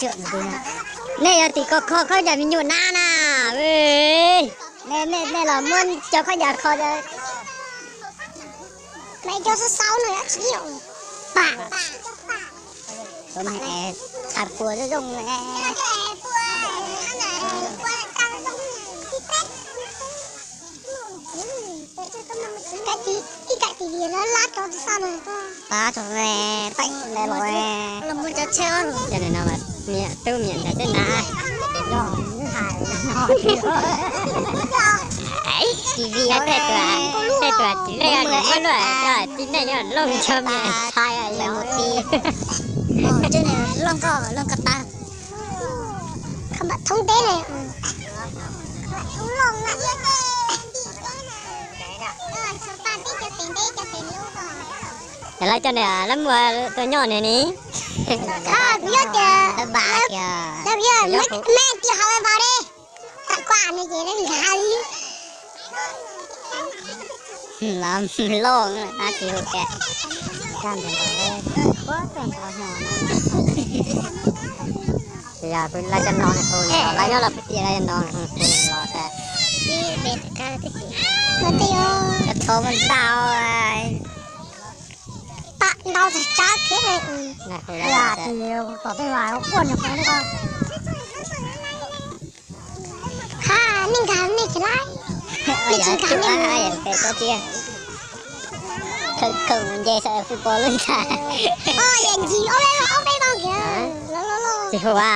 Nej yog tim ko kho khaub ncaws me nyuam nab na. Nej los muab cov khaub ncaws kho. Maiv cov xwb xaub no tsis yoom. Pam, pam, pam. Thav puas zoo zoo. Ib kaim tis lab lab rau tsis xav no. Pab rau me, pab me los. Los muaj cov tsheb os. Cov no mas niam tub niam ntawd tej na. T V tej tuas, tej tuas tsis muaj luaj, cov tib neeg yog looj cov me ntxhais yog ti. Looj koj, looj koj tag. Kho mam thoob deb ne. Lawv cov niam lawv muaj tua nyob ne ni. Kuv yog tias, me tis hauv vas de, tam kuaj no ces nkag li. Los looj na, tsis hu tias. Yog kuv lawv cov no, lawv nyob los kuv cia lawv cov no los tas. Cov thov ntau, ntau txog tsab thiab. Tom tej vas quaj nyuam qhuav li ko. Ha, nej nkag nej tsis laib. Nej tsis nkag nej mus. Khawm khawm nce saum fwj pos lub ntxa. Yam ncig ob peb vog, ob peb vog kiag. Los los los. Tsis hu a.